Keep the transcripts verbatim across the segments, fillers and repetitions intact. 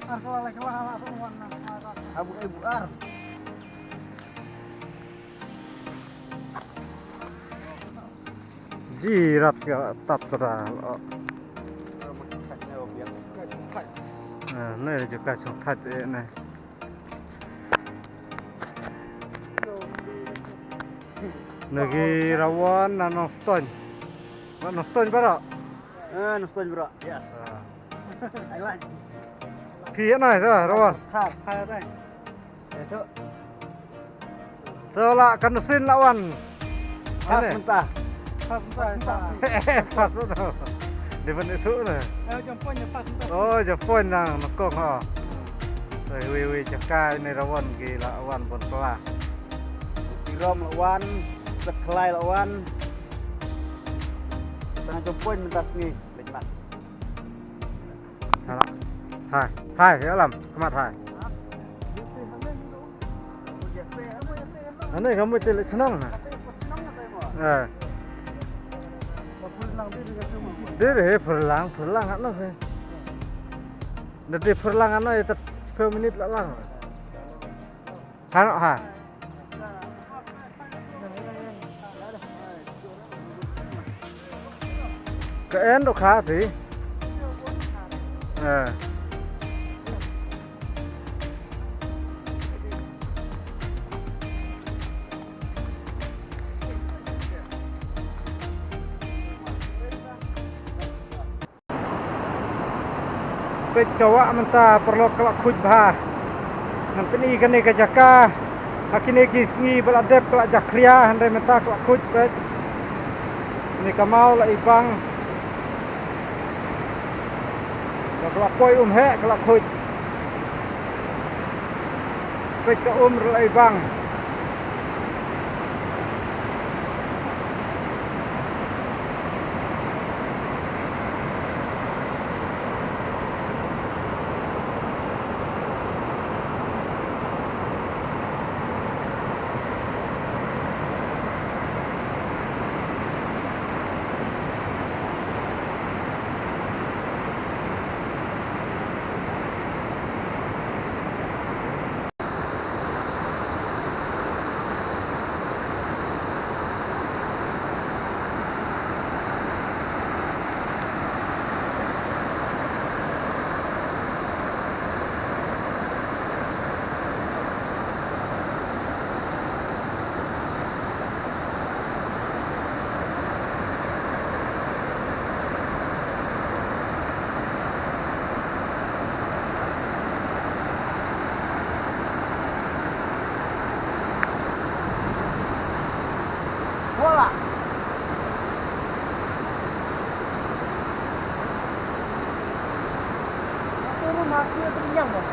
Ji rat ka tat ka da. Ah, ne ju ka chong khat eh ne. Nagi rawan na Nongstoiñ. Nongstoiñ baroh. Ah, Nongstoiñ baroh. Yes. Ah. I like. Phi ïa nai ta rawan. Ha, ha, ha. Ïa tu. To la kan sin la wan. Pas mynta. Pas mynta. Pas mynta. Di ban itu na. Eh, jam poin ïa pas mynta. Oh, jam poin nang nakong ha. Wei wei jaka ini rawan ki la wan pun pela. Irom la wan, setlai la wan. Tengah jam poin mynta sini. Hai, hai, ïa lam, khmat hai. Ane ka mut te le chnong na. Eh. Dei dei pyrlang, pyrlang ano he. Dei pyrlang ano ïa tat phew minit la lang. Hano ha. Ka en do kha ti. Eh. Peit ka wah mynta paralok ka la khuid bha. Ngan pyni kane ka jaka. Ha kine ki sngi ba la dep ka la jakhlia hynrei mynta ka la khuid peit. Kane ka maw la i bang. Ka la poi um heh ka la khuid. Peit ka um re la i bang. Bola. Satu rumah dia kenyang, Bang.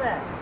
eh.